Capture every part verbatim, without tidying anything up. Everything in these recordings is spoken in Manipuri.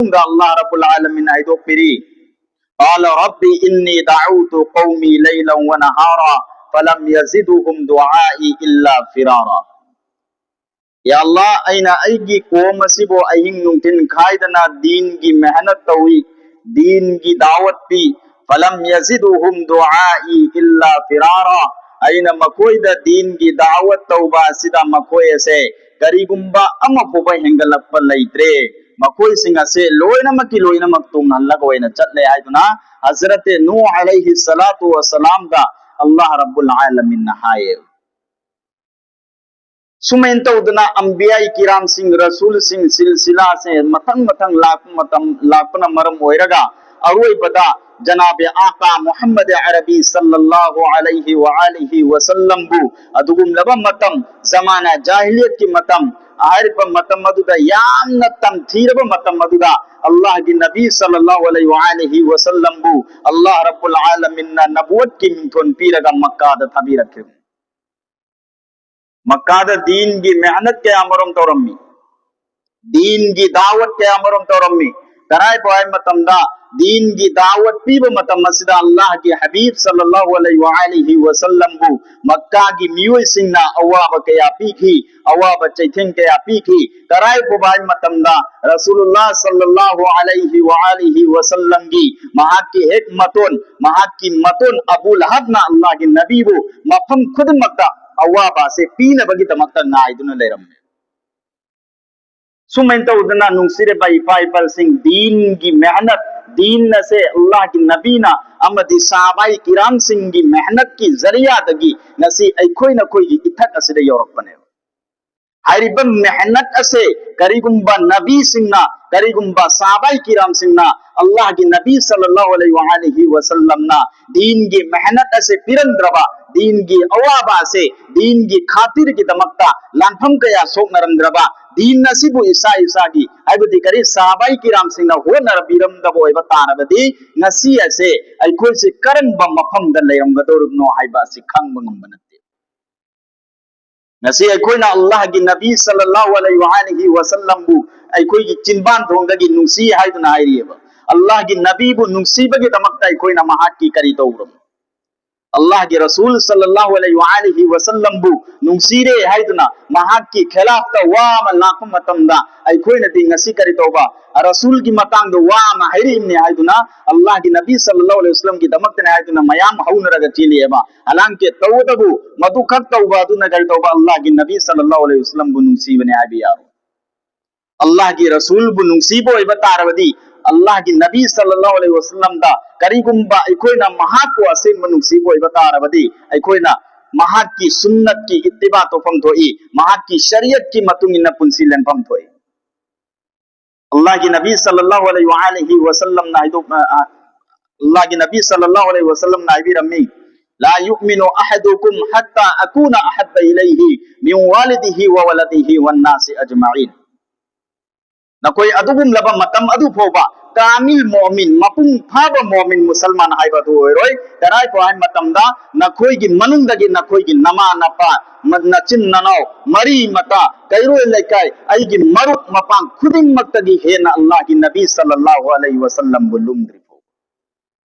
ꯃꯇꯨꯡꯗ ꯑꯜꯂꯥꯍ ꯔꯕꯨꯜ ꯑꯥꯂꯃꯤꯟ ꯍꯥꯏꯗꯣꯛꯄꯤꯔꯤ, قال رب إني دعوت قومي ليلا ونهارا فلم يزدهم دعائي إلا فرارا. ꯌꯥ ꯑꯜꯂꯥꯍ, ꯑꯩꯅ ꯑꯩꯒꯤ ꯀꯣꯝ ꯑꯁꯤꯕꯨ ꯑꯍꯤꯡ ꯅꯨꯡꯊꯤꯜ ꯈꯥꯏꯗꯅ ꯗꯤꯟꯒꯤ ꯃꯦꯍꯅꯠ ꯇꯧꯏ, ꯗꯤꯟꯒꯤ ꯗꯥꯋꯠ ꯄꯤ꯫ فلم يزدهم دعائي إلا فرارا. ꯑꯩꯅ ꯃꯈꯣꯏꯗ ꯗꯤꯟꯒꯤ ꯗꯥꯋꯠ ꯇꯧꯕ ꯑꯁꯤꯗ ꯃꯈꯣꯏ ꯑꯁꯦ ꯀꯔꯤꯒꯨꯝꯕ ꯑꯃ ꯐꯥꯎꯕ ꯍꯦꯟꯒꯠꯂꯛꯄ ꯂꯩꯇ꯭ꯔꯦ꯫ ꯃꯈꯣꯏꯁꯤꯡ ꯑꯁꯦ ꯂꯣꯏꯅꯃꯛꯀꯤ ꯂꯣꯏꯅꯃꯛ ꯇꯨꯡꯍꯜꯂꯒ ꯑꯣꯏꯅ ꯆꯠꯂꯦ ꯍꯥꯏꯗꯨꯅ ꯍꯖꯔꯠ ꯅꯨꯍ ꯑꯂꯩꯍꯤ ꯁꯂꯥꯇꯨ ꯋꯁꯂꯥꯝꯗ ꯑꯜꯂꯥꯍ ꯔꯕꯨꯜ ꯑꯥꯂꯃꯤꯟꯅ ꯍꯥꯏꯌꯦ꯫ ꯁꯨꯃꯥꯏꯅ ꯇꯧꯗꯅ ꯑꯝꯕꯤꯌꯥꯏ ꯀꯤꯔꯥꯝꯁꯤꯡ, ꯔꯁꯨꯜꯁꯤꯡ ꯁꯤꯜꯁꯤꯂꯥꯁꯦ ꯃꯊꯪ ꯃꯊꯪ ꯂꯥꯛꯄ ꯃꯇꯝ, ꯂꯥꯛꯄꯅ ꯃꯔꯝ ꯑꯣꯏꯔꯒ ꯑꯔꯣꯏꯕꯗ ꯖꯅꯥꯕꯦ ꯑꯥꯀꯥ ꯃꯨꯍꯝꯃꯗ ꯑꯔꯕꯤ ꯁꯜꯂꯜꯂꯥꯍꯨ ꯑꯂꯩꯍꯤ ꯋꯥ ꯑꯂꯤꯍꯤ ꯋꯁꯜꯂꯝꯕꯨ ꯑꯗꯨꯒꯨꯝꯂꯕ ꯃꯇꯝ, ꯖꯃꯥꯅꯥ ꯖꯥꯍꯤꯂꯤꯌꯠꯀꯤ ꯃꯇꯝ, ꯍꯥꯏꯔꯤꯕ ꯃꯇꯝ ꯑꯗꯨꯗ ꯌꯥꯝꯅ ꯇꯝꯊꯤꯔꯕ ꯃꯇꯝ ꯑꯗꯨꯗ ꯑꯜꯂꯥꯍꯒꯤ ꯅꯕꯤ ꯁꯜꯂꯜꯂꯥꯍꯨ ꯑꯂꯩꯍꯤ ꯋꯥ ꯑꯂꯤꯍꯤ ꯋꯁꯜꯂꯝꯕꯨ ꯑꯜꯂꯥꯍ ꯔꯕꯨꯜ ꯑꯥꯂꯃꯤꯟꯅ ꯅꯕꯨꯋꯠꯀꯤ ꯃꯤꯡꯊꯣꯟ ꯄꯤꯔꯒ ꯃꯛꯀꯥꯗ ꯊꯥꯕꯤꯔꯛꯈꯤꯕꯅꯤ꯫ ꯃꯛꯀꯥꯗ ꯗꯤꯟꯒꯤ ꯃꯦꯍꯅꯠ ꯀꯌꯥ ꯑꯃꯔꯣꯝ ꯇꯧꯔꯝꯃꯤ, ꯗꯤꯟꯒꯤ ꯗꯥꯋꯠ ꯀꯌꯥ ꯑꯃꯔꯣꯝ ꯇꯧꯔꯝꯃꯤ꯫ ꯀꯔꯥꯏꯕꯨ ꯍꯥꯏ ꯃꯇꯝꯗ ꯗꯤꯟꯒꯤ ꯗꯥꯋꯠ ꯄꯤꯕ ꯃꯇꯝ ꯑꯁꯤꯗ ꯑꯜꯂꯥꯍꯒꯤ ꯍꯕꯤꯕ ꯁꯜꯂꯜꯂꯥꯍꯨ ꯑꯂꯩꯍꯤ ꯋꯥ ꯑꯂꯤꯍꯤ ꯋꯁꯜꯂꯝꯕꯨ ꯃꯛꯀꯥꯒꯤ ꯃꯤꯑꯣꯏꯁꯤꯡꯅ ꯑꯋꯥꯕ ꯀꯌꯥ ꯄꯤꯈꯤ, ꯑꯋꯥꯕ ꯆꯩꯊꯦꯡ ꯀꯌꯥ ꯄꯤꯈꯤ꯫ ꯀꯔꯥꯏ ꯐꯥꯎꯕ ꯍꯥꯏ ꯃꯇꯝꯗ ꯔꯁꯨꯂꯨꯜꯂꯥꯍ ꯁꯜꯂꯜꯂꯥꯍꯨ ꯑꯂꯩꯍꯤ ꯋꯥ ꯑꯂꯤꯍꯤ ꯋꯁꯜꯂꯝꯒꯤ ꯃꯍꯥꯛꯀꯤ ꯍꯦꯛ ꯃꯇꯣꯟ, ꯃꯍꯥꯛꯀꯤ ꯃꯇꯣꯟ ꯑꯕꯨ ꯂꯍꯕꯅ ꯑꯜꯂꯥꯍꯒꯤ ꯅꯕꯤꯕꯨ ꯃꯐꯝ ꯈꯨꯗꯤꯡꯃꯛꯇ ꯑꯋꯥꯕ ꯑꯁꯦ ꯄꯤꯅꯕꯒꯤꯗꯃꯛꯇ ꯉꯥꯏꯗꯨꯅ ꯂꯩꯔꯝꯃꯦ꯫ ꯁꯨꯃꯥꯏꯅ ꯇꯧꯗꯅ ꯅꯨꯡꯁꯤꯔꯕ ꯏꯄꯥ ꯏꯄꯥꯁꯤꯡ, ꯗꯤꯟꯒꯤ ꯃꯦꯍꯅꯠ, ꯗꯤꯟ ꯑꯁꯦ ꯑꯜꯂꯥꯍꯒꯤ ꯅꯕꯤꯅ ꯑꯃꯗꯤ ꯁꯍꯥꯕꯥꯏ ꯀꯤꯔꯥꯝꯁꯤꯡꯒꯤ ꯃꯦꯍꯅꯠꯀꯤ ꯖꯔꯤꯌꯥꯗꯒꯤ ꯉꯁꯤ ꯑꯩꯈꯣꯏ ꯅꯈꯣꯏꯒꯤ ꯏꯊꯛ ꯑꯁꯤꯗ ꯌꯧꯔꯛꯄꯅꯦꯕ꯫ ꯍꯥꯏꯔꯤꯕ ꯃꯦꯍꯅꯠ ꯑꯁꯦ ꯀꯔꯤꯒꯨꯝꯕ ꯅꯕꯤꯁꯤꯡꯅ, ꯀꯔꯤꯒꯨꯝꯕ ꯁꯍꯥꯕꯥꯏ ꯀꯤꯔꯥꯝꯁꯤꯡꯅ, ꯑꯜꯂꯥꯍꯒꯤ ꯅꯕꯤ ꯁꯜꯂꯜꯂꯥꯍꯨ ꯑꯂꯩꯍꯤ ꯋꯥ ꯑꯂꯤꯍꯤ ꯋꯁꯜꯂꯝꯅ ꯗꯤꯟꯒꯤ ꯃꯦꯍꯅꯠ ꯑꯁꯦ ꯄꯤꯔꯝꯗ꯭ꯔꯕ, ꯗꯤꯟꯒꯤ ꯑꯋꯥꯕ ꯑꯁꯦ, ꯗꯤꯟꯒꯤ ꯈꯥꯇꯤꯔꯒꯤꯗꯃꯛꯇ ꯂꯥꯟꯐꯝ ꯀꯌꯥ ꯁꯣꯛꯅꯔꯝꯗ꯭ꯔꯕ, ꯗꯤꯟ ꯑꯁꯤꯕꯨ ꯏꯁꯥ ꯏꯁꯥꯒꯤ, ꯍꯥꯏꯕꯗꯤ ꯀꯔꯤ, ꯁꯍꯥꯕꯥꯏ ꯀꯤꯔꯥꯝꯁꯤꯡꯅ ꯍꯣꯠꯅꯔꯕꯤꯔꯝꯗꯕ ꯑꯣꯏꯕ ꯇꯥꯔꯕꯗꯤ ꯉꯁꯤ ꯑꯁꯦ ꯑꯩꯈꯣꯏꯁꯦ ꯀꯔꯝꯕ ꯃꯐꯝꯗ ꯂꯩꯔꯝꯒꯗꯧꯔꯤꯕꯅꯣ ꯍꯥꯏꯕ ꯑꯁꯤ ꯈꯪꯕ ꯉꯝꯕ ꯅꯠꯇꯦ꯫ ꯉꯁꯤ ꯑꯩꯈꯣꯏꯅ ꯑꯜꯂꯥꯍꯒꯤ ꯅꯕꯤ ꯁꯜꯂꯜꯂꯥꯍꯨ ꯑꯂꯩꯍꯤ ꯋꯥ ꯑꯥꯂꯤꯍꯤ ꯋꯥꯁꯜꯂꯝꯕꯨ ꯑꯩꯈꯣꯏꯒꯤ ꯆꯤꯟꯕꯥꯟ ꯊꯣꯡꯗꯒꯤ ꯅꯨꯡꯁꯤ ꯍꯥꯏꯗꯨꯅ ꯍꯥꯏꯔꯤꯑꯕ꯫ ꯑꯜꯂꯥꯍꯒꯤ ꯅꯕꯤꯕꯨ ꯅꯨꯡꯁꯤꯕꯒꯤꯗꯃꯛꯇ ꯑꯩꯈꯣꯏꯅ ꯃꯍꯥꯛꯀꯤ ꯀꯔꯤ ꯇꯧꯕ꯭ꯔꯣ? ꯑꯜꯂꯥꯍꯒꯤ ꯔꯁꯨꯜ ꯁꯜꯂꯜꯂꯥꯍꯨ ꯑꯂꯩꯍꯤ ꯋꯥ ꯑꯥꯂꯤꯍꯤ ꯋꯥꯁꯜꯂꯝꯕꯨ ꯅꯨꯡꯁꯤꯔꯦ ꯍꯥꯏꯗꯨꯅ ꯃꯍꯥꯛꯀꯤ ꯈꯤꯂꯥꯐꯇ ꯋꯥ ꯑꯃ ꯂꯥꯛꯄ ꯃꯇꯝꯗ ꯑꯩꯈꯣꯏꯅꯗꯤ ꯉꯁꯤ ꯀꯔꯤ ꯇꯧꯕ? ꯔꯁꯨꯜꯒꯤ ꯃꯇꯥꯡꯗ ꯋꯥ ꯑꯃ ꯍꯥꯏꯔꯛꯏꯕꯅꯦ ꯍꯥꯏꯗꯨꯅ, ꯑꯜꯂꯥꯍꯒꯤ ꯅꯕꯤ ꯁꯜꯂꯜꯂꯥꯍꯨ ꯑꯂꯩꯍꯤ ꯋꯥꯁꯜꯂꯝꯒꯤꯗꯃꯛꯇꯅꯦ ꯍꯥꯏꯗꯨꯅ ꯃꯌꯥꯝ ꯍꯧꯅꯔꯒ ꯆꯦꯜꯂꯤꯑꯕ꯫ ꯍꯂꯥꯡꯀꯦ ꯇꯧꯕꯇꯕꯨ ꯃꯗꯨ ꯈꯛ ꯇꯧꯕ ꯑꯗꯨꯅ ꯀꯔꯤ ꯇꯧꯕ? ꯑꯜꯂꯥꯍꯒꯤ ꯅꯕꯤ ꯁꯜꯂꯜꯂꯥꯍꯨ ꯑꯂꯩꯍꯤ ꯋꯥꯁꯜꯂꯝꯕꯨ ꯅꯨꯡꯁꯤꯕꯅꯦ ꯍꯥꯏꯕ ꯌꯥꯔꯣꯏ꯫ ꯑꯜꯂꯥꯍꯒꯤ ꯔꯁꯨꯜꯕꯨ ꯅꯨꯡꯁꯤꯕ ꯑꯣꯏꯕ ꯇꯥꯔꯕꯗꯤ, ꯑꯜꯂꯥꯍꯒꯤ ꯅꯕꯤ ꯁꯜꯂꯜꯂꯥꯍꯨ ꯑꯂꯩꯍꯤ ꯋꯥꯁꯜꯂꯝꯗ ꯀꯔꯤꯒꯨꯝꯕ ꯑꯩꯈꯣꯏꯅ ꯃꯍꯥꯛꯄꯨ ꯑꯁꯦꯡꯕ ꯅꯨꯡꯁꯤꯕ ꯑꯣꯏꯕ ꯇꯥꯔꯕꯗꯤ, ꯑꯩꯈꯣꯏꯅ ꯃꯍꯥꯛꯀꯤ ꯁꯨꯟꯅꯠꯀꯤ ꯏꯠꯇꯤꯕꯥ ꯇꯧꯐꯝ ꯊꯣꯛꯏ, ꯃꯍꯥꯛꯀꯤ ꯁꯔꯤꯌꯠꯀꯤ ꯃꯇꯨꯡ ꯏꯟꯅ ꯄꯨꯟꯁꯤ ꯂꯦꯟꯐꯝ ꯊꯣꯛꯏ꯫ ꯑꯜꯂꯥꯍꯒꯤ ꯅꯕꯤ ꯁꯜꯂꯜꯂꯥꯍꯨ ꯑꯂꯩꯍꯤ ꯋꯥ ꯑꯥꯂꯤꯍꯤ ꯋꯥꯁꯜꯂꯝꯅ ꯍꯥꯏꯗꯣꯛ-, ꯑ, ꯑ, ꯑꯜꯂꯥꯍꯒꯤ ꯅꯕꯤ ꯁꯜꯂꯜꯂꯥꯍꯨ ꯑꯂꯩꯍꯤ ꯋꯥꯁꯜꯂꯝꯅ ꯍꯥꯏꯕꯤꯔꯝꯃꯤ, "لا يؤمن أحدكم حتى أكون أحب إليه من والده وولده والناس أجمعين." ꯅꯈꯣꯏ ꯑꯗꯨꯒꯨꯝꯂꯕ ꯃꯇꯝ ꯑꯗꯨ ꯐꯥꯎꯕ ꯀꯥꯃꯤꯜ ꯃꯣꯃꯤꯟ, ꯃꯄꯨꯡ ꯐꯥꯕ ꯃꯣꯃꯤꯟ ꯃꯨꯁꯜꯃꯥꯟ ꯍꯥꯏꯕ ꯑꯗꯨ ꯑꯣꯏꯔꯣꯏ꯫ ꯀꯗꯥꯏꯐꯥꯎ ꯍꯥꯏ ꯃꯇꯝꯗ ꯅꯈꯣꯏꯒꯤ ꯃꯅꯨꯡꯗꯒꯤ ꯅꯈꯣꯏꯒꯤ ꯅꯃꯥ ꯅꯄꯥ, ꯃ-, ꯅꯆꯤꯟ ꯅꯅꯥꯎ, ꯃꯔꯤ ꯃꯇꯥ, ꯀꯩꯔꯣꯏ ꯂꯩꯀꯥꯏ, ꯑꯩꯒꯤ ꯃꯔꯨꯞ ꯃꯄꯥꯡ ꯈꯨꯗꯤꯡꯃꯛꯇꯒꯤ ꯍꯦꯟꯅ ꯑꯜꯂꯥꯍꯒꯤ ꯅꯕꯤ ꯁꯜꯂꯜꯂꯥꯍꯨ ꯑꯂꯩꯍꯤ ꯋꯥꯁꯜꯂꯝꯕꯨ ꯂꯨꯝꯗ꯭ꯔꯤ ꯐꯥꯎ꯫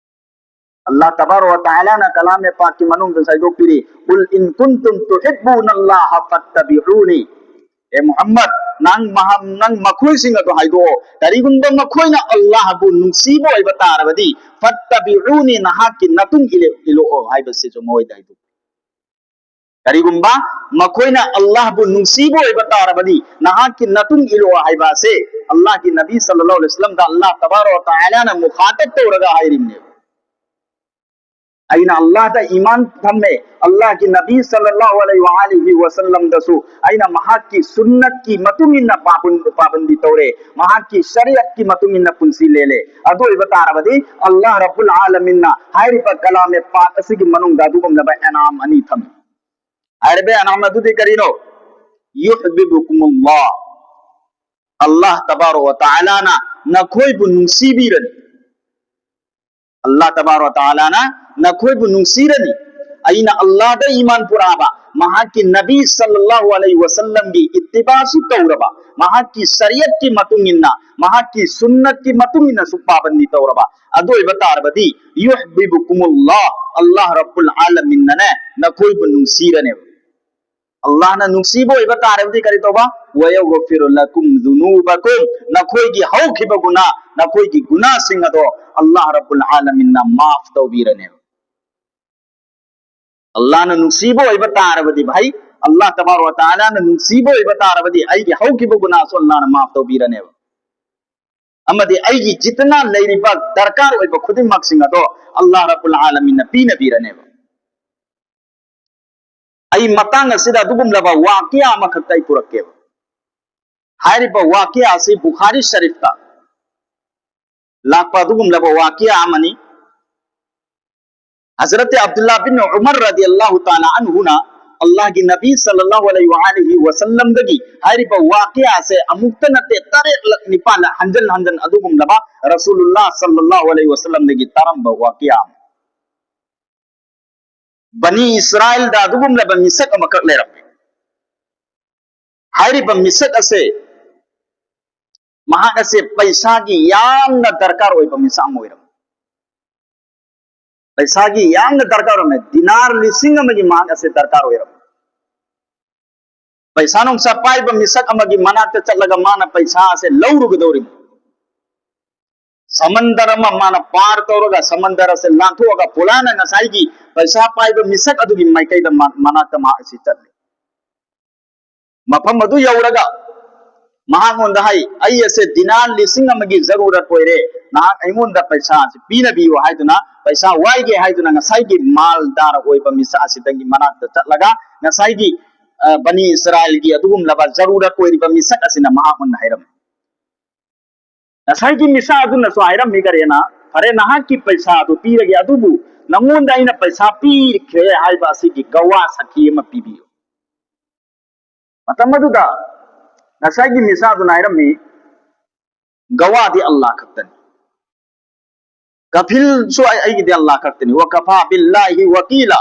ꯑꯜꯂꯥꯍ ꯇꯕꯥꯔꯛ ꯋ ꯇꯥꯂꯥꯅ ꯀꯂꯥꯝ ꯄꯥꯛꯀꯤ ꯃꯅꯨꯡꯗ ꯍꯥꯏꯗꯣꯛꯄꯤꯔꯤ, "قل إن كنتم تحبون الله فاتبعوني." ꯑꯦ ꯃꯨꯍꯝꯃꯗ, ꯅꯪ ꯃꯍꯝ-, ꯅꯪ ꯃꯈꯣꯏꯁꯤꯡ ꯑꯗꯨ ꯍꯥꯏꯗꯣꯛꯑꯣ, ꯀꯔꯤꯒꯨꯝꯕ ꯃꯈꯣꯏꯅ ꯑꯜꯂꯥꯍꯕꯨ ꯅꯨꯡꯁꯤꯕ ꯑꯣꯏꯕ ꯇꯥꯔꯕꯗꯤ, "ꯐꯠꯇꯕꯤꯎꯅꯤ", ꯅꯍꯥꯛꯀꯤ ꯅꯇꯨꯡ ꯏꯜꯂꯦ-, ꯏꯜꯂꯛꯑꯣ ꯍꯥꯏꯕꯁꯤꯁꯨ ꯃꯣꯏꯗ ꯍꯥꯏꯗꯣꯛꯄꯤꯔꯤ꯫ ꯀꯔꯤꯒꯨꯝꯕ ꯃꯈꯣꯏꯅ ꯑꯜꯂꯥꯍꯕꯨ ꯅꯨꯡꯁꯤꯕ ꯑꯣꯏꯕ ꯇꯥꯔꯕꯗꯤ, ꯅꯍꯥꯛꯀꯤ ꯅꯇꯨꯡ ꯏꯜꯂꯛꯑꯣ ꯍꯥꯏꯕ ꯑꯁꯦ ꯑꯜꯂꯥꯍꯒꯤ ꯅꯕꯤ ꯁꯜꯂꯜꯂꯥꯍꯨ ꯑꯂꯩꯍꯤ ꯋꯥꯁꯜꯂꯝꯗ ꯑꯜꯂꯥꯍ ꯇꯕꯥꯔꯛ ꯋ ꯇꯥꯂꯥꯅ ꯃꯨꯈꯥꯇꯕ ꯇꯧꯔꯒ ꯍꯥꯏꯔꯤꯕꯅꯦꯕ꯫ ꯑꯩꯅ ꯑꯜꯂꯥꯍꯗ ꯏꯃꯥꯟ ꯊꯝꯃꯦ, ꯑꯜꯂꯥꯍꯒꯤ ꯅꯕꯤ ꯁꯜꯂꯜꯂꯥꯍꯨ ꯑꯂꯩꯍꯤ ꯋꯥ ꯑꯥꯂꯤꯍꯤ ꯋꯥꯁꯜꯂꯝꯗꯁꯨ ꯑꯩꯅ ꯃꯍꯥꯛꯀꯤ ꯁꯨꯟꯅꯠꯀꯤ ꯃꯇꯨꯡ ꯏꯟꯅ ꯄꯥꯕꯟ-, ꯄꯥꯕꯟꯗꯤ ꯇꯧꯔꯦ, ꯃꯍꯥꯛꯀꯤ ꯁꯔꯤꯌꯠꯀꯤ ꯃꯇꯨꯡ ꯏꯟꯅ ꯄꯨꯟꯁꯤ ꯂꯦꯜꯂꯦ꯫ ꯑꯗꯨ ꯑꯣꯏꯕ ꯇꯥꯔꯕꯗꯤ ꯑꯜꯂꯥꯍ ꯔꯕꯨꯜ ꯑꯥꯂꯃꯤꯟꯅ ꯍꯥꯏꯔꯤꯕ ꯀꯂꯥꯃꯦ ꯄꯥꯛ ꯑꯁꯤꯒꯤ ꯃꯅꯨꯡꯗ ꯑꯗꯨꯒꯨꯝꯂꯕ ꯑꯦꯅꯥꯝ ꯑꯅꯤ ꯊꯝꯃꯤ꯫ ꯍꯥꯏꯔꯤꯕ ꯑꯦꯅꯥꯝ ꯑꯗꯨꯗꯤ ꯀꯔꯤꯅꯣ? "ꯌꯨꯍꯕꯤꯕꯨꯀꯨꯃꯨꯜꯂꯥꯍ", ꯑꯜꯂꯥꯍ ꯇꯕꯥꯔꯛ ꯋ ꯇꯥꯂꯥꯅ ꯅꯈꯣꯏꯕꯨ ꯅꯨꯡꯁꯤꯕꯤꯔꯅꯤ꯫ ꯑꯜꯂꯥꯍ ꯇꯕꯥꯔꯛ ꯋ ꯇꯥꯂꯥꯅ ꯅꯈꯣꯏꯕꯨ ꯅꯨꯡꯁꯤꯔꯅꯤ꯫ ꯑꯩꯅ ꯑꯜꯂꯥꯍꯗ ꯏꯃꯥꯟ ꯄꯨꯔꯛꯑꯕ, ꯃꯍꯥꯛꯀꯤ ꯅꯕꯤ ꯁꯜꯂꯜꯂꯥꯍꯨ ꯑꯂꯩꯍꯤ ꯋꯁꯜꯂꯝꯒꯤ ꯏꯠꯇꯤꯕꯥꯁꯨ ꯇꯧꯔꯕ, ꯃꯍꯥꯛꯀꯤ ꯁꯔꯤꯌꯠꯀꯤ ꯃꯇꯨꯡ ꯏꯟꯅ, ꯃꯍꯥꯛꯀꯤ ꯁꯨꯟꯅꯠꯀꯤ ꯃꯇꯨꯡ ꯏꯟꯅꯁꯨ ꯄꯥꯕꯟꯗꯤ ꯇꯧꯔꯕ, ꯑꯗꯨ ꯑꯣꯏꯕ ꯇꯥꯔꯕꯗꯤ, ꯌꯨꯍꯕꯤꯕꯨꯀꯨꯃꯨꯜꯂꯥꯍ, ꯑꯜꯂꯥꯍ ꯔꯕꯨꯜ ꯑꯥꯂꯃꯤꯟꯅꯅꯦ ꯅꯈꯣꯏꯕꯨ ꯅꯨꯡꯁꯤꯔꯅꯦꯕ꯫ ꯑꯜꯂꯥꯍꯅ ꯅꯨꯡꯁꯤꯕ ꯑꯣꯏꯕ ꯇꯥꯔꯕꯗꯤ ꯀꯔꯤ ꯇꯧꯕ? ꯋꯌꯒꯐꯤꯔꯨ ꯂꯀꯨꯝ ꯖꯨꯅꯨꯕꯀꯨꯝ, ꯅꯈꯣꯏꯒꯤ ꯍꯧꯈꯤꯕ ꯒꯨꯅꯥ, ꯅꯈꯣꯏꯒꯤ ꯒꯨꯅꯥꯁꯤꯡ ꯑꯗꯣ ꯑꯜꯂꯥꯍ ꯔꯕꯨꯜ ꯑꯥꯂꯃꯤꯟꯅ ꯃꯥꯐ ꯇꯧꯕꯤꯔꯅꯦꯕ꯫ ꯑꯜꯂꯥꯍꯅ ꯅꯨꯡꯁꯤꯕ ꯑꯣꯏꯕ ꯇꯥꯔꯕꯗꯤ, ꯚꯥꯏ, ꯑꯜꯂꯥꯍ ꯇꯕꯥꯔꯛ ꯋ ꯇꯥꯂꯥꯅ ꯅꯨꯡꯁꯤꯕ ꯑꯣꯏꯕ ꯇꯥꯔꯕꯗꯤ, ꯑꯩꯒꯤ ꯍꯧꯈꯤꯕ ꯒꯨꯅꯥꯁꯨ ꯑꯜꯂꯥꯍꯅ ꯃꯥꯐ ꯇꯧꯕꯤꯔꯅꯦꯕ꯫ ꯑꯃꯗꯤ ꯑꯩꯒꯤ ꯖꯤꯠꯅ ꯂꯩꯔꯤꯕ ꯗꯔꯀꯥꯔ ꯑꯣꯏꯕ ꯈꯨꯗꯤꯡꯃꯛꯁꯤꯡ ꯑꯗꯣ ꯑꯜꯂꯥꯍ ꯔꯕꯨꯜ ꯑꯥꯂꯃꯤꯟꯅ ꯄꯤꯅꯕꯤꯔꯅꯦꯕ꯫ ꯑꯩ ꯃꯇꯥꯡ ꯑꯁꯤꯗ ꯑꯗꯨꯒꯨꯝꯂꯕ ꯋꯥꯀꯤꯌꯥ ꯑꯃꯈꯛꯇ ꯑꯩ ꯄꯨꯔꯛꯀꯦꯕ꯫ ꯍꯥꯏꯔꯤꯕ ꯋꯥꯀꯤꯌꯥ ꯑꯁꯤ ꯕꯨꯈꯥꯔꯤ ꯁꯔꯤꯐꯇ ꯂꯥꯛꯄ ꯑꯗꯨꯒꯨꯝꯂꯕ ꯋꯥꯀꯤꯌꯥ ꯑꯃꯅꯤ꯫ ꯍꯖꯔꯠ ꯑꯕꯗꯨꯜꯂꯥ ꯕꯤꯟ ꯎꯃꯔ ꯔꯗꯤꯌꯜꯂꯥꯍꯨ ꯇꯥꯂꯥ ꯑꯟꯍꯨꯅ ꯑꯜꯂꯥꯍꯒꯤ ꯅꯕꯤ ꯁꯜꯂꯜꯂꯥꯍꯨ ꯑꯂꯩꯍꯤ ꯋꯥ ꯑꯥꯂꯤꯍꯤ ꯋꯁꯜꯂꯝꯗꯒꯤ ꯍꯥꯏꯔꯤꯕ ꯋꯥꯀꯤꯌꯥ ꯑꯁꯦ ꯑꯃꯨꯛꯇ ꯅꯠꯇꯦ, ꯇꯔꯦꯠꯂꯛ ꯅꯤꯄꯥꯜꯂꯛ ꯍꯟꯖꯟ ꯍꯟꯖꯟ ꯑꯗꯨꯒꯨꯝꯂꯕ ꯔꯁꯨꯂꯨꯜꯂꯥꯍ ꯁꯜꯂꯜꯂꯥꯍꯨ ꯑꯂꯩꯍꯤ ꯋꯁꯜꯂꯝꯗꯒꯤ ꯇꯥꯔꯝꯕ ꯋꯥꯀꯤꯌꯥ ꯑꯃ꯫ ꯕꯅꯤ ꯏꯁꯔꯥꯏꯜꯗ ꯑꯗꯨꯒꯨꯝꯂꯕ ꯃꯤꯁꯛ ꯑꯃꯈꯛ ꯂꯩꯔꯝꯃꯤ꯫ ꯍꯥꯏꯔꯤꯕ ꯃꯤꯁꯛ ꯑꯁꯦ, ꯃꯍꯥꯛ ꯑꯁꯦ ꯄꯩꯁꯥꯒꯤ ꯌꯥꯝꯅ ꯗꯔꯀꯥꯔ ꯑꯣꯏꯕ ꯃꯤꯁꯛ ꯑꯃ ꯑꯣꯏꯔꯝꯃꯤ꯫ ꯄꯩꯁꯥꯒꯤ ꯌꯥꯝꯅ ꯗꯔꯀꯥꯔ ꯑꯣꯏꯔꯝꯃꯤ꯫ ꯗꯤꯅꯥꯔ ꯂꯤꯁꯤꯡ ꯑꯃꯒꯤ ꯃꯍꯥꯛ ꯑꯁꯦ ꯗꯔꯀꯥꯔ ꯑꯣꯏꯔꯝꯃꯤ꯫ ꯄꯩꯁꯥ ꯅꯨꯡꯁꯥ ꯄꯥꯏꯕ ꯃꯤꯁꯛ ꯑꯃꯒꯤ ꯃꯅꯥꯛꯇ ꯆꯠꯂꯒ ꯃꯥꯅ ꯄꯩꯁꯥ ꯑꯁꯦ ꯂꯧꯔꯨꯒꯗꯧꯔꯤꯕꯅꯤ꯫ ꯁꯃꯟꯗꯔ ꯑꯃ ꯃꯥꯅ ꯄꯥꯔ ꯇꯧꯔꯒ, ꯁꯃꯟꯗꯔ ꯑꯁꯦ ꯂꯥꯟꯊꯣꯛꯑꯒ, ꯐꯨꯂꯥꯅ ꯉꯁꯥꯏꯒꯤ ꯄꯩꯁꯥ ꯄꯥꯏꯕ ꯃꯤꯁꯛ ꯑꯗꯨꯒꯤ ꯃꯥꯏꯀꯩꯗ ꯃꯥ-, ꯃꯅꯥꯛꯇ ꯃꯍꯥꯛ ꯑꯁꯤ ꯆꯠꯂꯤ꯫ ꯃꯐꯝ ꯑꯗꯨ ꯌꯧꯔꯒ ꯃꯍꯥꯛꯉꯣꯟꯗ ꯍꯥꯏ, "ꯑꯩ ꯑꯁꯦ ꯗꯤꯅꯥꯔ ꯂꯤꯁꯤꯡ ꯑꯃꯒꯤ ꯖꯔꯨꯔꯠ ꯑꯣꯏꯔꯦ, ꯅꯍꯥꯛ ꯑꯩꯉꯣꯟꯗ ꯄꯩꯁꯥ ꯑꯁꯤ ꯄꯤꯅꯕꯤꯌꯨ" ꯍꯥꯏꯗꯨꯅ, ꯄꯩꯁꯥ ꯋꯥꯏꯒꯦ ꯍꯥꯏꯗꯨꯅ ꯉꯁꯥꯏꯒꯤ ꯃꯥꯜꯗꯥꯔ ꯑꯣꯏꯕ ꯃꯤꯁꯛ ꯑꯁꯤꯗꯒꯤ ꯃꯅꯥꯛꯇ ꯆꯠꯂꯒ, ꯉꯁꯥꯏꯒꯤ, ꯑ, ꯕꯅꯤ ꯏꯁꯔꯥꯏꯜꯒꯤ ꯑꯗꯨꯒꯨꯝꯂꯕ ꯖꯔꯨꯔꯠ ꯑꯣꯏꯔꯤꯕ ꯃꯤꯁꯛ ꯑꯁꯤꯅ ꯃꯍꯥꯛꯉꯣꯟꯗ ꯍꯥꯏꯔꯝꯃꯤ꯫ ꯉꯁꯥꯏꯒꯤ ꯃꯤꯁꯛ ꯑꯗꯨꯅꯁꯨ ꯍꯥꯏꯔꯝꯃꯤ, ꯀꯔꯤꯅ, "ꯐꯔꯦ, ꯅꯍꯥꯛꯀꯤ ꯄꯩꯁꯥ ꯑꯗꯨ ꯄꯤꯔꯒꯦ, ꯑꯗꯨꯕꯨ ꯅꯉꯣꯟꯗ ꯑꯩꯅ ꯄꯩꯁꯥ ꯄꯤꯈ꯭ꯔꯦ ꯍꯥꯏꯕ ꯑꯁꯤꯒꯤ ꯒꯋꯥ ꯁꯥꯈꯤ ꯑꯃ ꯄꯤꯕꯤꯌꯨ"꯫ ꯃꯇꯝ ꯑꯗꯨꯗ ꯉꯁꯥꯏꯒꯤ ꯃꯤꯁꯛ ꯑꯗꯨꯅ ꯍꯥꯏꯔꯝꯃꯤ, "ꯒꯋꯥꯗꯤ ꯑꯜꯂꯥꯍ ꯈꯛꯇꯅꯤ, ꯀꯐꯤꯜꯁꯨ ꯑꯩ-, ꯑꯩꯒꯤꯗꯤ ꯑꯜꯂꯥꯍ ꯈꯛꯇꯅꯤ꯫ ꯋꯀꯐꯥ ꯕꯤꯜꯂꯥꯍꯤ ꯋꯀꯤꯂꯥ꯫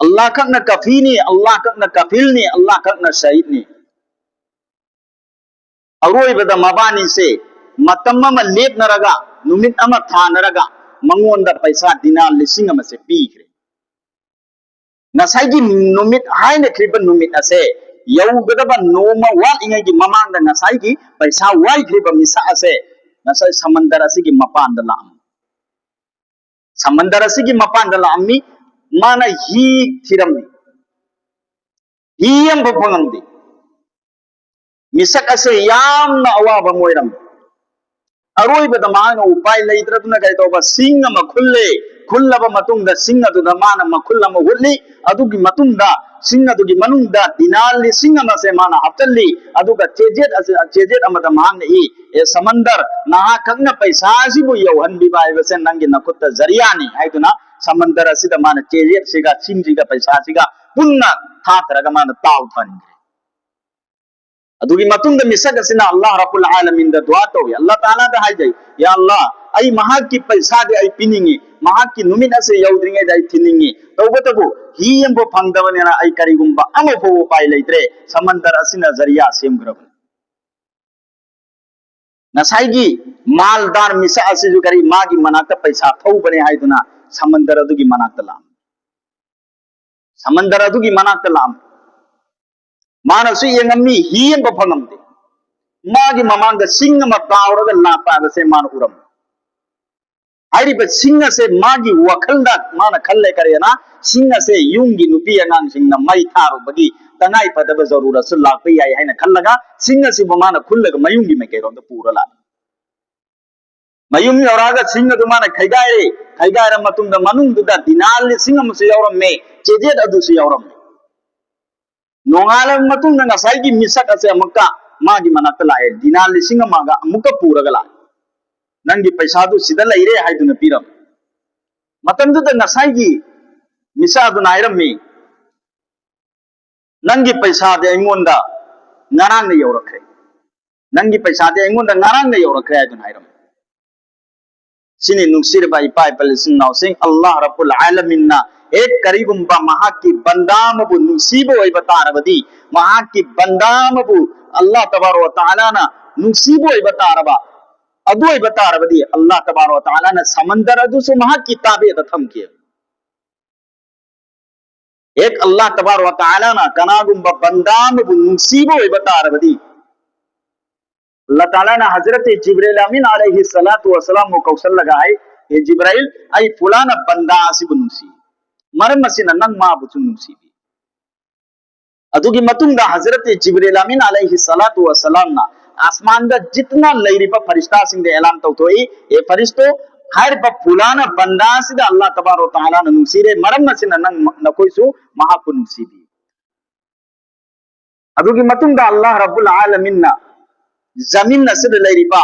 ꯑꯜꯂꯥꯍ ꯈꯛꯅ ꯀꯥꯐꯤꯅꯤ, ꯑꯜꯂꯥꯍ ꯈꯛꯅ ꯀꯥꯐꯤꯜꯅꯤ, ꯑꯜꯂꯥꯍ ꯈꯛꯅ ꯁꯍꯤꯗꯅꯤ꯫ ꯑꯔꯣꯏꯕꯗ ꯃꯕꯥꯅꯤꯁꯦ ꯃꯇꯝ ꯑꯃ ꯂꯦꯞꯅꯔꯒ, ꯅꯨꯃꯤꯠ ꯑꯃ ꯊꯥꯅꯔꯒ, ꯃꯉꯣꯟꯗ ꯄꯩꯁꯥ ꯗꯤꯅꯥꯔ ꯂꯤꯁꯤꯡ ꯑꯃꯁꯦ ꯄꯤꯈ꯭ꯔꯦ꯫ ꯉꯁꯥꯏꯒꯤ ꯅꯨꯃꯤꯠ ꯍꯥꯏꯅꯈ꯭ꯔꯤꯕ ꯅꯨꯃꯤꯠ ꯑꯁꯦ ꯌꯧꯒꯗꯕ ꯅꯣꯡꯃ ꯋꯥꯠꯂꯤꯉꯩꯒꯤ ꯃꯃꯥꯡꯗ ꯉꯁꯥꯏꯒꯤ ꯄꯩꯁꯥ ꯋꯥꯏꯈ꯭ꯔꯤꯕ ꯃꯤꯁꯛ ꯑꯁꯦ ꯉꯁꯥꯏ ꯁꯃꯟꯗꯔ ꯑꯁꯤꯒꯤ ꯃꯄꯥꯟꯗ ꯂꯥꯛꯑꯝꯃꯤ꯫ ꯁꯃꯟꯗꯔ ꯑꯁꯤꯒꯤ ꯃꯄꯥꯟꯗ ꯂꯥꯛꯑꯝꯃꯤ꯫ ꯃꯥꯅ ꯍꯤ ꯊꯤꯔꯝꯃꯤ꯫ ꯍꯤ ꯑꯃꯐꯥꯎ ꯐꯪꯉꯝꯗꯦ꯫ ꯃꯤꯁꯛ ꯑꯁꯦ ꯌꯥꯝꯅ ꯑꯋꯥꯕ ꯑꯃ ꯑꯣꯏꯔꯝꯃꯤ꯫ ꯑꯔꯣꯏꯕꯗ ꯃꯍꯥꯛꯅ ꯎꯄꯥꯏ ꯂꯩꯇ꯭ꯔꯗꯨꯅ ꯀꯩ ꯇꯧꯕ? ꯁꯤꯡ ꯑꯃ ꯈꯨꯜꯂꯦ꯫ ꯈꯨꯜꯂꯕ ꯃꯇꯨꯡꯗ ꯁꯤꯡ ꯑꯗꯨꯗ ꯃꯥꯅ ꯃꯈꯨꯜ ꯑꯃ ꯍꯨꯠꯂꯤ꯫ ꯑꯗꯨꯒꯤ ꯃꯇꯨꯡꯗ ꯁꯤꯡ ꯑꯗꯨꯒꯤ ꯃꯅꯨꯡꯗ ꯗꯤꯅꯥꯔ ꯂꯤꯁꯤꯡ ꯑꯃꯁꯦ ꯃꯥꯅ ꯍꯥꯞꯆꯜꯂꯤ꯫ ꯑꯗꯨꯒ ꯆꯦꯖꯦꯠ ꯑꯁꯤ, ꯆꯦꯖꯦꯠ ꯑꯃꯗ ꯃꯍꯥꯛꯅ ꯏ, "ꯑꯦ ꯁꯃꯟꯗꯔ, ꯅꯍꯥꯛ ꯈꯛꯅ ꯄꯩꯁꯥ ꯑꯁꯤꯕꯨ ꯌꯧꯍꯟꯕꯤꯕ ꯍꯥꯏꯕꯁꯦ ꯅꯪꯒꯤ ꯅꯈꯨꯠꯇ ꯖꯔꯤꯌꯥꯅꯤ" ꯍꯥꯏꯗꯨꯅ ꯁꯃꯟꯗꯔ ꯑꯁꯤꯗ ꯃꯥꯅ ꯆꯦꯖꯦꯠꯁꯤꯒ ꯁꯤꯡꯁꯤꯒ ꯄꯩꯁꯥꯁꯤꯒ ꯄꯨꯟꯅ ꯊꯥꯊꯔꯒ ꯃꯥꯅ ꯇꯥꯎꯊꯍꯟꯈ꯭ꯔꯦ꯫ ꯑꯗꯨꯒꯤ ꯃꯇꯨꯡꯗ ꯃꯤꯁꯛ ꯑꯁꯤꯅ ꯑꯜꯂꯥꯍ ꯔꯕꯨꯜ ꯑꯥꯂꯃꯤꯟꯗ ꯗꯨꯋꯥ ꯇꯧꯏ, ꯑꯜꯂꯥꯍ ꯇꯥꯂꯥꯗ ꯍꯥꯏꯖꯩ, "ꯌꯥ ꯑꯜꯂꯥꯍ, ꯑꯩ ꯃꯍꯥꯛꯀꯤ ꯄꯩꯁꯥꯗꯤ ꯑꯩ ꯄꯤꯅꯤꯡꯏ, ꯃꯍꯥꯛꯀꯤ ꯅꯨꯃꯤꯠ ꯑꯁꯤ ꯌꯧꯗ꯭ꯔꯤꯉꯩꯗ ꯑꯩ ꯊꯤꯅꯤꯡꯏ, ꯇꯧꯕꯇꯕꯨ ꯍꯤ ꯑꯃꯐꯥꯎ ꯐꯪꯗꯕꯅꯤꯅ ꯑꯩ ꯀꯔꯤꯒꯨꯝꯕ ꯑꯃꯐꯥꯎ ꯎꯄꯥꯏ ꯂꯩꯇ꯭ꯔꯦ, ꯁꯃꯟꯗꯔ ꯑꯁꯤꯅ ꯖꯔꯤꯌꯥ ꯁꯦꯝꯈ꯭ꯔꯕꯅꯤ"꯫ ꯉꯁꯥꯏꯒꯤ ꯃꯥꯜꯗꯥꯔ ꯃꯤꯁꯛ ꯑꯁꯤꯁꯨ ꯀꯔꯤ, ꯃꯥꯒꯤ ꯃꯅꯥꯛꯇ ꯄꯩꯁꯥ ꯊꯧꯕꯅꯦ ꯍꯥꯏꯗꯨꯅ ꯁꯃꯟꯗꯔ ꯑꯗꯨꯒꯤ ꯃꯅꯥꯛꯇ ꯂꯥꯛꯑꯝꯃꯤ꯫ ꯁꯃꯟꯗꯔ ꯑꯗꯨꯒꯤ ꯃꯅꯥꯛꯇ ꯂꯥꯛꯑꯝꯃꯤ꯫ ꯃꯥꯅꯁꯨ ꯌꯦꯡꯉꯝꯃꯤ, ꯍꯤ ꯑꯃ ꯐꯪꯉꯝꯗꯦ꯫ ꯃꯥꯒꯤ ꯃꯃꯥꯡꯗ ꯁꯤꯡ ꯑꯃ ꯇꯥꯎꯔꯒ ꯂꯥꯛꯄ ꯍꯥꯏꯕꯁꯦ ꯃꯥꯅ ꯎꯔꯝꯃꯤ꯫ ꯍꯥꯏꯔꯤꯕ ꯁꯤꯡ ꯑꯁꯦ ꯃꯥꯒꯤ ꯋꯥꯈꯜꯗ ꯃꯥꯅ ꯈꯜꯂꯦ, ꯀꯔꯤꯅ, ꯁꯤꯡ ꯑꯁꯦ ꯌꯨꯝꯒꯤ ꯅꯨꯄꯤ ꯑꯉꯥꯡꯁꯤꯡꯅ ꯃꯩ ꯊꯥꯔꯨꯕꯒꯤ ꯇꯉꯥꯏ ꯐꯗꯕ ꯖꯔꯨꯔꯁꯨ ꯂꯥꯛꯄ ꯌꯥꯏ ꯍꯥꯏꯅ ꯈꯜꯂꯒ ꯁꯤꯡ ꯑꯁꯤꯕꯨ ꯃꯥꯅ ꯈꯨꯜꯂꯒ ꯃꯌꯨꯝꯒꯤ ꯃꯥꯏꯀꯩꯔꯣꯝꯗ ꯄꯨꯔ ꯂꯥꯛꯏ꯫ ꯃꯌꯨꯝ ꯌꯧꯔꯛꯑꯒ ꯁꯤꯡ ꯑꯗꯨ ꯃꯥꯅ ꯈꯩꯒꯥꯏꯔꯦ꯫ ꯈꯩꯒꯥꯏꯔ ꯃꯇꯨꯡꯗ ꯃꯅꯨꯡꯗꯨꯗ ꯗꯤꯅꯥꯔ ꯂꯤꯁꯤꯡ ꯑꯃꯁꯨ ꯌꯥꯎꯔꯝꯃꯦ, ꯆꯦꯖꯦꯠ ꯑꯗꯨꯁꯨ ꯌꯥꯎꯔꯝꯃꯦ꯫ ꯅꯣꯡꯉꯥꯜꯂꯕ ꯃꯇꯨꯡꯗ ꯉꯁꯥꯏꯒꯤ ꯃꯤꯁꯛ ꯑꯁꯦ ꯑꯃꯨꯛꯀ ꯃꯥꯒꯤ ꯃꯅꯥꯛꯇ ꯂꯥꯛꯑꯦ, ꯗꯤꯅꯥꯔ ꯂꯤꯁꯤꯡ ꯑꯃꯒ ꯑꯃꯨꯛꯀ ꯄꯨꯔꯒ ꯂꯥꯛꯑꯦ꯫ "ꯅꯪꯒꯤ ꯄꯩꯁꯥꯗꯨ ꯁꯤꯗ ꯂꯩꯔꯦ" ꯍꯥꯏꯗꯨꯅ ꯄꯤꯔꯝꯃꯦ꯫ ꯃꯇꯝꯗꯨꯗ ꯉꯁꯥꯏꯒꯤ ꯃꯤꯁꯛ ꯑꯗꯨꯅ ꯍꯥꯏꯔꯝꯃꯤ, "ꯅꯪꯒꯤ ꯄꯩꯁꯥꯗꯤ ꯑꯩꯉꯣꯟꯗ ꯉꯔꯥꯡꯅ ꯌꯧꯔꯛꯈ꯭ꯔꯦ, ꯅꯪꯒꯤ ꯄꯩꯁꯥꯗꯤ ꯑꯩꯉꯣꯟꯗ ꯉꯔꯥꯡꯅ ꯌꯧꯔꯛꯈ꯭ꯔꯦ" ꯍꯥꯏꯗꯨꯅ ꯍꯥꯏꯔꯝꯃꯤ꯫ ꯁꯤꯅꯤ, ꯅꯨꯡꯁꯤꯔꯕ ꯏꯄꯥ ꯏꯄꯥ ꯏꯆꯤꯟ ꯏꯅꯥꯎꯁꯤꯡ, ꯑꯜꯂꯥꯍ ꯔꯕꯨꯜ ꯑꯥꯂꯃꯤꯟꯅ ꯍꯦꯛ ꯀꯔꯤꯒꯨꯝꯕ ꯃꯍꯥꯛꯀꯤ ꯕꯟꯗꯥ ꯑꯃꯕꯨ ꯅꯨꯡꯁꯤꯕ ꯑꯣꯏꯕ ꯇꯥꯔꯕꯗꯤ, ꯃꯍꯥꯛꯀꯤ ꯕꯟꯗꯥ ꯑꯃꯕꯨ ꯑꯜꯂꯥꯍ ꯇꯕꯥꯔꯛ ꯋ ꯇꯥꯂꯥꯅ ꯅꯨꯡꯁꯤꯕ ꯑꯣꯏꯕ ꯇꯥꯔꯕ, ꯑꯗꯨ ꯑꯣꯏꯕ ꯇꯥꯔꯕꯗꯤ ꯑꯜꯂꯥꯍ ꯇꯕꯥꯔꯛ ꯋ ꯇꯥꯂꯥꯅ ꯁꯃꯟꯗꯔ ꯑꯗꯨꯁꯨ ꯃꯍꯥꯛꯀꯤ ꯇꯥꯕꯦꯗ ꯊꯝꯈꯤ꯫ ꯍꯦꯛ ꯑꯜꯂꯥꯍ ꯇꯕꯥꯔꯛ ꯋ ꯇꯥꯂꯥꯅ ꯀꯅꯥꯒꯨꯝꯕ ꯕꯟꯗꯥ ꯑꯃꯕꯨ ꯅꯨꯡꯁꯤꯕ ꯑꯣꯏꯕ ꯇꯥꯔꯕꯗꯤ, ꯑꯜꯂꯥꯍ ꯇꯥꯂꯥꯅ ꯍꯖꯔꯠ ꯖꯤꯕ꯭ꯔꯤꯜ ꯑꯃꯤꯟ ꯑꯂꯩꯍꯤ ꯁꯂꯥꯇꯨ ꯋꯁꯂꯥꯝꯕꯨ ꯀꯧꯁꯜꯂꯒ ꯍꯥꯏ, "ꯍꯦ ꯖꯤꯕ꯭ꯔꯤꯜ, ꯑꯩ ꯐꯨꯂꯥꯅ ꯕꯟꯗꯥ ꯑꯁꯤꯕꯨ ꯅꯨꯡꯁꯤ, ꯃꯔꯝ ꯑꯁꯤꯅ ꯅꯪ ꯃꯥꯕꯨꯁꯨ ꯅꯨꯡꯁꯤꯕꯤ"꯫ ꯑꯗꯨꯒꯤ ꯃꯇꯨꯡꯗ ꯍꯖꯔꯠ ꯖꯤꯕ꯭ꯔꯤꯜ ꯑꯃꯤꯟ ꯑꯂꯩꯍꯤ ꯁꯂꯥꯇꯨ ꯋꯁꯂꯥꯝꯅ ꯑꯁꯃꯥꯟꯗ ꯖꯤꯠꯅ ꯂꯩꯔꯤꯕ ꯐꯔꯤꯁꯇꯥꯁꯤꯡꯗ ꯑꯦꯂꯥꯟ ꯇꯧꯊꯣꯛꯏ, "ꯑꯦ ꯐꯔꯤꯁꯇꯣ, ꯍꯥꯏꯔꯤꯕ ꯐꯨꯂꯥꯅ ꯕꯟꯗꯥ ꯑꯁꯤꯗ ꯑꯜꯂꯥꯍ ꯇꯕꯥꯔꯛ ꯋ ꯇꯥꯂꯥꯅ ꯅꯨꯡꯁꯤꯔꯦ, ꯃꯔꯝ ꯑꯁꯤꯅ ꯅꯪ, ꯅꯈꯣꯏꯁꯨ ꯃꯍꯥꯛꯄꯨ ꯅꯨꯡꯁꯤꯕꯤ"꯫ ꯑꯗꯨꯒꯤ ꯃꯇꯨꯡꯗ ꯑꯜꯂꯥꯍ ꯔꯕꯨꯜ ꯑꯥꯂꯃꯤꯟꯅ ꯖꯃꯤꯟ ꯑꯁꯤꯗ ꯂꯩꯔꯤꯕ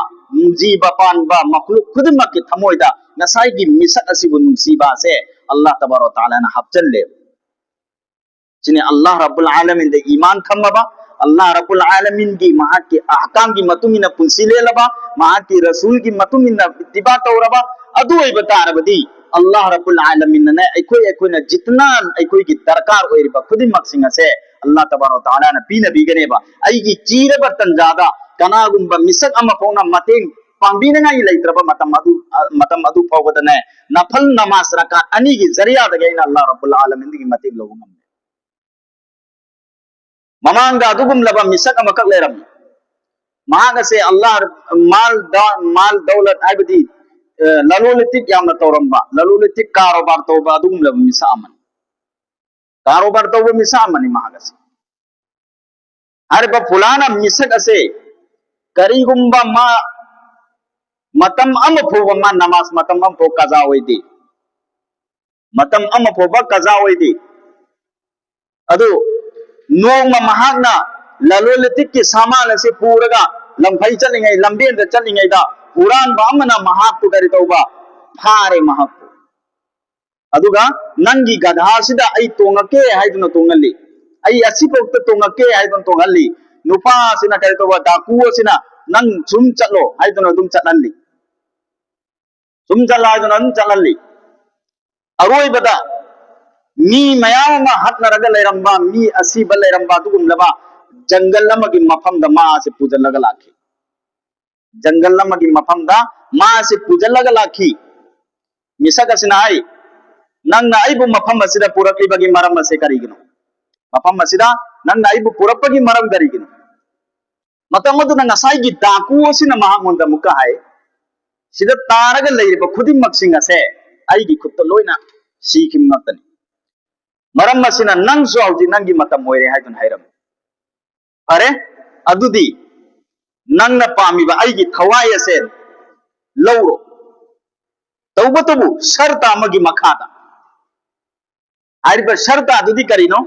ꯖꯤꯕ ꯄꯥꯟꯕ ꯃꯈꯂꯨꯛ ꯈꯨꯗꯤꯡꯃꯛꯀꯤ ꯊꯃꯣꯏꯗ ꯉꯁꯥꯏꯒꯤ ꯃꯤꯁꯛ ꯑꯁꯤꯕꯨ ꯅꯨꯡꯁꯤꯕ ꯑꯁꯦ ꯑꯜꯂꯥꯍ ꯇꯕꯥꯔꯛ ꯋ ꯇꯥꯂꯥꯅ ꯍꯥꯞꯆꯜꯂꯦ꯫ ꯁꯤꯅꯤ ꯑꯜꯂꯥꯍ ꯔꯕꯨꯜ ꯑꯥꯂꯃꯤꯟꯗ ꯏꯃꯥꯟ ꯊꯝꯃꯕ, ꯑꯜꯂꯥꯍ ꯔꯕꯨꯜ ꯑꯥꯂꯃꯤꯟꯒꯤ ꯃꯍꯥꯛꯀꯤ ꯑꯍꯀꯥꯝꯒꯤ ꯃꯇꯨꯡ ꯏꯟꯅ ꯄꯨꯟꯁꯤ ꯂꯦꯜꯂꯕ, ꯃꯍꯥꯛꯀꯤ ꯔꯁꯨꯜꯒꯤ ꯃꯇꯨꯡ ꯏꯟꯅ ꯏꯠꯇꯤꯕꯥ ꯇꯧꯔꯕ, ꯑꯗꯨ ꯑꯣꯏꯕ ꯇꯥꯔꯕꯗꯤ ꯑꯜꯂꯥꯍ ꯔꯕꯨꯜ ꯑꯥꯂꯃꯤꯟꯅꯅꯦ ꯑꯩꯈꯣꯏ, ꯑꯩꯈꯣꯏꯅ ꯖꯤꯠꯅ ꯑꯩꯈꯣꯏꯒꯤ ꯗꯔꯀꯥꯔ ꯑꯣꯏꯔꯤꯕ ꯈꯨꯗꯤꯡꯃꯛꯁꯤꯡ ꯑꯁꯦ ꯑꯜꯂꯥꯍ ꯇꯕꯥꯔꯛ ꯋ ꯇꯥꯂꯥꯅ ꯄꯤꯅꯕꯤꯒꯅꯦꯕ꯫ ꯑꯩꯒꯤ ꯆꯤꯔꯕ ꯇꯟꯖꯥꯗ ꯀꯅꯥꯒꯨꯝꯕ ꯃꯤꯁꯛ ꯑꯃ ꯐꯥꯎꯅ ꯃꯇꯦꯡ ꯄꯥꯡꯕꯤꯅꯤꯡꯉꯥꯏ ꯂꯩꯇ꯭ꯔꯕ ꯃꯇꯝ ꯑꯗꯨ, ꯃꯇꯝ ꯑꯗꯨ ꯐꯥꯎꯕꯗꯅꯦ, ꯅꯐꯜ ꯅꯃꯥꯖ ꯔꯀꯥꯠ ꯑꯅꯤꯒꯤ ꯖꯔꯤꯌꯥꯗꯒꯤ ꯑꯩꯅ ꯑꯜꯂꯥꯍ ꯔꯕꯨꯜ ꯑꯥꯂꯃꯤꯟꯗꯒꯤ ꯃꯇꯦꯡ ꯂꯧꯕ ꯉꯝꯃꯤ꯫ ꯃꯃꯥꯡꯗ ꯑꯗꯨꯒꯨꯝꯂꯕ ꯃꯤꯁꯛ ꯑꯃꯈꯛ ꯂꯩꯔꯝꯃꯤ꯫ ꯃꯍꯥꯛ ꯑꯁꯦ ꯑꯜꯂꯥꯍ ꯃꯥꯜ ꯗ-, ꯃꯥꯜ ꯗꯧꯂꯠ ꯍꯥꯏꯕꯗꯤ, ꯑ, ꯂꯂꯣꯟ ꯏꯇꯤꯛ ꯌꯥꯝꯅ ꯇꯧꯔꯝꯕ, ꯂꯂꯣꯟ ꯏꯇꯤꯛ ꯀꯥꯔꯣꯕꯥꯔ ꯇꯧꯕ ꯑꯗꯨꯒꯨꯝꯂꯕ ꯃꯤꯁꯛ ꯑꯃꯅꯤ꯫ ꯀꯥꯔꯣꯕꯥꯔ ꯇꯧꯕ ꯃꯤꯁꯛ ꯑꯃꯅꯤ ꯃꯍꯥꯛ ꯑꯁꯦ꯫ ꯍꯥꯏꯔꯤꯕ ꯐꯨꯂꯥꯅ ꯃꯤꯁꯛ ꯑꯁꯦ ꯀꯔꯤꯒꯨꯝꯕ ꯃꯥ ꯃꯇꯝ ꯑꯃ ꯐꯥꯎꯕ ꯃꯥ ꯅꯃꯥꯖ ꯃꯇꯝ ꯑꯃ ꯐꯥꯎ ꯀꯖꯥ ꯑꯣꯏꯗꯦ꯫ ꯃꯇꯝ ꯑꯃ ꯐꯥꯎꯕ ꯀꯖꯥ ꯑꯣꯏꯗꯦ꯫ ꯑꯗꯨ ꯅꯣꯡꯃ ꯃꯍꯥꯛꯅ ꯂꯂꯣꯟ ꯏꯇꯤꯛꯀꯤ ꯁꯥꯃꯥꯟ ꯑꯁꯤ ꯄꯨꯔꯒ ꯂꯝꯐꯩ ꯆꯠꯂꯤꯉꯩ, ꯂꯝꯕꯦꯟꯗ ꯆꯠꯂꯤꯉꯩꯗ ꯍꯨꯔꯥꯟꯕ ꯑꯃꯅ ꯃꯍꯥꯛꯄꯨ ꯀꯔꯤ ꯇꯧꯕ? ꯐꯥꯔꯦ ꯃꯍꯥꯛꯄꯨ꯫ ꯑꯗꯨꯒ "ꯅꯪꯒꯤ ꯒꯙꯥꯁꯤꯗ ꯑꯩ ꯇꯣꯡꯉꯛꯀꯦ" ꯍꯥꯏꯗꯨꯅ ꯇꯣꯡꯍꯜꯂꯤ, "ꯑꯩ ꯑꯁꯤꯐꯥꯎꯗ ꯇꯣꯡꯉꯛꯀꯦ" ꯍꯥꯏꯗꯨꯅ ꯇꯣꯡꯍꯜꯂꯤ꯫ ꯅꯨꯄꯥꯁꯤꯅ ꯀꯔꯤ ꯇꯧꯕ? ꯗꯥꯀꯨ ꯑꯁꯤꯅ "ꯅꯪ ꯁꯨꯝ ꯆꯠꯂꯣ" ꯍꯥꯏꯗꯨꯅ ꯑꯗꯨꯝ ꯆꯠꯍꯜꯂꯤ, "ꯁꯨꯝ ꯆꯠꯂꯣ" ꯍꯥꯏꯗꯨꯅ ꯑꯗꯨꯝ ꯆꯠꯍꯜꯂꯤ꯫ ꯑꯔꯣꯏꯕꯗ ꯃꯤ ꯃꯌꯥꯝ ꯑꯃ ꯍꯠꯅꯔꯒ ꯂꯩꯔꯝꯕ, ꯃꯤ ꯑꯁꯤꯕ ꯂꯩꯔꯝꯕ ꯑꯗꯨꯒꯨꯝꯂꯕ ꯖꯪꯒꯜ ꯑꯃꯒꯤ ꯃꯐꯝꯗ ꯃꯥꯁꯦ ꯄꯨꯁꯤꯜꯂꯒ ꯂꯥꯛꯈꯤ꯫ ꯖꯪꯒꯜ ꯑꯃꯒꯤ ꯃꯐꯝꯗ ꯃꯥꯁꯦ ꯄꯨꯁꯤꯜꯂꯒ ꯂꯥꯛꯈꯤ꯫ ꯃꯤꯁꯛ ꯑꯁꯤꯅ ꯍꯥꯏ, "ꯅꯪꯅ ꯑꯩꯕꯨ ꯃꯐꯝ ꯑꯁꯤꯗ ꯄꯨꯔꯛꯂꯤꯕꯒꯤ ꯃꯔꯝ ꯑꯁꯦ ꯀꯔꯤꯒꯤꯅꯣ? ꯃꯐꯝ ꯑꯁꯤꯗ ꯅꯪꯅ ꯑꯩꯕꯨ ꯄꯨꯔꯛꯄꯒꯤ ꯃꯔꯝ ꯀꯔꯤꯒꯤꯅꯣ?" ꯃꯇꯝ ꯑꯗꯨꯗ ꯉꯁꯥꯏꯒꯤ ꯗꯥꯀꯨ ꯑꯁꯤꯅ ꯃꯍꯥꯛꯉꯣꯟꯗ ꯑꯃꯨꯛꯀ ꯍꯥꯏ, "ꯁꯤꯗ ꯇꯥꯔꯒ ꯂꯩꯔꯤꯕ ꯈꯨꯗꯤꯡꯃꯛꯁꯤꯡ ꯑꯁꯦ ꯑꯩꯒꯤ ꯈꯨꯠꯇ ꯂꯣꯏꯅ ꯁꯤꯈꯤꯕ ꯉꯥꯛꯇꯅꯤ꯫ ꯃꯔꯝ ꯑꯁꯤꯅ ꯅꯪꯁꯨ ꯍꯧꯖꯤꯛ ꯅꯪꯒꯤ ꯃꯇꯝ ꯑꯣꯏꯔꯦ" ꯍꯥꯏꯗꯨꯅ ꯍꯥꯏꯔꯝꯃꯤ꯫ "ꯐꯔꯦ, ꯑꯗꯨꯗꯤ ꯅꯪꯅ ꯄꯥꯝꯃꯤꯕ ꯑꯩꯒꯤ ꯊꯋꯥꯏ ꯑꯁꯦ ꯂꯧꯔꯣ, ꯇꯧꯕꯇꯕꯨ ꯁꯔꯇ ꯑꯃꯒꯤ ꯃꯈꯥꯗ"꯫ ꯍꯥꯏꯔꯤꯕ ꯁꯔꯇ ꯑꯗꯨꯗꯤ ꯀꯔꯤꯅꯣ?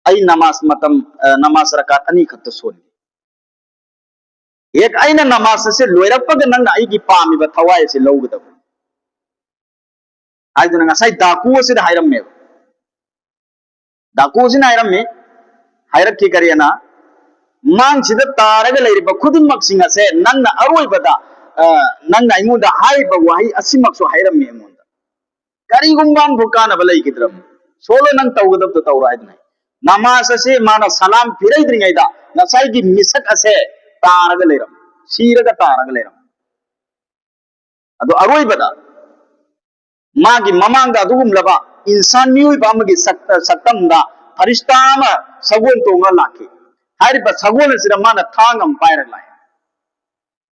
"ꯑꯩ ꯅꯃꯥꯖ ꯃꯇꯝ, ꯑ, ꯅꯃꯥꯖ ꯔꯀꯥꯠ ꯑꯅꯤ ꯈꯛꯇ ꯁꯣꯟꯒꯦ꯫ ꯍꯦꯛ ꯑꯩꯅ ꯅꯃꯥꯖ ꯑꯁꯦ ꯂꯣꯏꯔꯛꯄꯒ ꯅꯪꯅ ꯑꯩꯒꯤ ꯄꯥꯝꯃꯤꯕ ꯊꯋꯥꯏ ꯑꯁꯦ ꯂꯧꯒꯗꯕꯅꯤ" ꯍꯥꯏꯗꯨꯅ ꯉꯁꯥꯏ ꯗꯥꯀꯨ ꯑꯁꯤꯗ ꯍꯥꯏꯔꯝꯃꯦꯕ꯫ ꯗꯥꯀꯨ ꯑꯁꯤꯅ ꯍꯥꯏꯔꯝꯃꯤ, ꯍꯥꯏꯔꯛꯈꯤ ꯀꯔꯤꯅ, "ꯃꯥꯡꯁꯤꯗ ꯇꯥꯔꯒ ꯂꯩꯔꯤꯕ ꯈꯨꯗꯤꯡꯃꯛꯁꯤꯡ ꯑꯁꯦ ꯅꯪꯅ ꯑꯔꯣꯏꯕꯗ, ꯑ, ꯅꯪꯅ ꯑꯩꯉꯣꯟꯗ ꯍꯥꯏꯔꯤꯕ ꯋꯥꯍꯩ ꯑꯁꯤꯃꯛꯁꯨ ꯍꯥꯏꯔꯝꯃꯤ ꯑꯩꯉꯣꯟꯗ꯫ ꯀꯔꯤꯒꯨꯝꯕ ꯑꯃꯐꯥꯎ ꯀꯥꯟꯅꯕ ꯂꯩꯈꯤꯗ꯭ꯔꯕꯅꯤ꯫ ꯁꯣꯜꯂꯣ, ꯅꯪ ꯇꯧꯒꯗꯕꯗꯣ ꯇꯧꯔꯣ" ꯍꯥꯏꯗꯨꯅ꯫ ꯅꯃꯥꯖ ꯑꯁꯤ ꯃꯥꯅ ꯁꯂꯥꯝ ꯐꯤꯔꯩꯗ꯭ꯔꯤꯉꯩꯗ ꯉꯁꯥꯏꯒꯤ ꯃꯤꯁꯛ ꯑꯁꯦ ꯇꯥꯔꯒ ꯂꯩꯔꯝꯃꯤ, ꯁꯤꯔꯒ ꯇꯥꯔꯒ ꯂꯩꯔꯝꯃꯤ꯫ ꯑꯗꯣ ꯑꯔꯣꯏꯕꯗ ꯃꯥꯒꯤ ꯃꯃꯥꯡꯗ ꯑꯗꯨꯒꯨꯝꯂꯕ ꯏꯟꯁꯥꯟ, ꯃꯤꯑꯣꯏꯕ ꯑꯃꯒꯤ ꯁꯛ-, ꯁꯛꯇꯝꯗ ꯐꯔꯤꯁꯇꯥ ꯑꯃ ꯁꯒꯣꯜ ꯇꯣꯡꯉ ꯂꯥꯛꯈꯤ꯫ ꯍꯥꯏꯔꯤꯕ ꯁꯒꯣꯜ ꯑꯁꯤꯗ ꯃꯥꯅ ꯊꯥꯡ ꯑꯃ ꯄꯥꯏꯔꯒ ꯂꯥꯛꯑꯦ꯫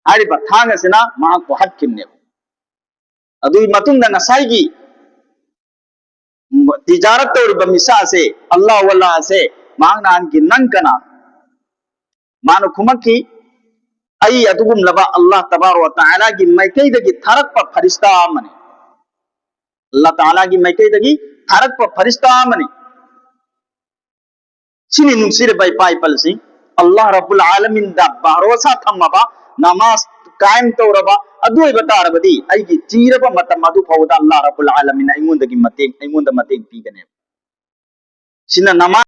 ꯍꯥꯏꯔꯤꯕ ꯊꯥꯡ ꯑꯁꯤꯅ ꯃꯍꯥꯛꯄꯨ ꯍꯠꯈꯤꯕꯅꯦꯕ꯫ ꯑꯗꯨꯒꯤ ꯃꯇꯨꯡꯗ ꯉꯁꯥꯏꯒꯤ ꯇꯤꯖꯥꯔꯠ ꯇꯧꯔꯤꯕ ꯃꯤꯁꯛ ꯑꯁꯦ, ꯑꯜꯂꯥꯍ ꯋꯥꯂꯥ ꯑꯁꯦ, ꯃꯍꯥꯛꯅ ꯍꯪꯈꯤ, "ꯅꯪ ꯀꯅꯥ?" ꯃꯥꯅ ꯈꯨꯝꯃꯛꯈꯤ, "ꯑꯩ ꯑꯗꯨꯒꯨꯝꯂꯕ ꯑꯜꯂꯥꯍ ꯇꯕꯥꯔꯛ ꯋ ꯇꯥꯂꯥꯒꯤ ꯃꯥꯏꯀꯩꯗꯒꯤ ꯊꯥꯔꯛꯄ ꯐꯔꯤꯁꯇꯥ ꯑꯃꯅꯤ꯫ ꯑꯜꯂꯥꯍ ꯇꯥꯂꯥꯒꯤ ꯃꯥꯏꯀꯩꯗꯒꯤ ꯊꯥꯔꯛꯄ ꯐꯔꯤꯁꯇꯥ ꯑꯃꯅꯤ"꯫ ꯁꯤꯅꯤ ꯅꯨꯡꯁꯤꯔꯕ ꯏꯄꯥ ꯏꯄꯜꯁꯤꯡ, ꯑꯜꯂꯥꯍ ꯔꯕꯨꯜ ꯑꯥꯂꯃꯤꯟꯗ ꯚꯔꯣꯁꯥ ꯊꯝꯃꯕ, ꯅꯃꯥꯖ ꯀꯥꯌꯝ ꯇꯧꯔꯕ ꯑꯗꯨ ꯑꯣꯏꯕ ꯇꯥꯔꯕꯗꯤ, ꯑꯩꯒꯤ ꯆꯤꯔꯕ ꯃꯇꯝ ꯑꯗꯨ ꯐꯥꯎꯕꯗ ꯑꯜꯂꯥꯍ ꯔꯕꯨꯜ ꯑꯥꯂꯃꯤꯟꯅ ꯑꯩꯉꯣꯟꯗꯒꯤ ꯃꯇꯦꯡ, ꯑꯩꯉꯣꯟꯗ ꯃꯇꯦꯡ ꯄꯤꯒꯅꯦꯕ꯫ ꯁꯤꯅ ꯅꯃꯥꯖ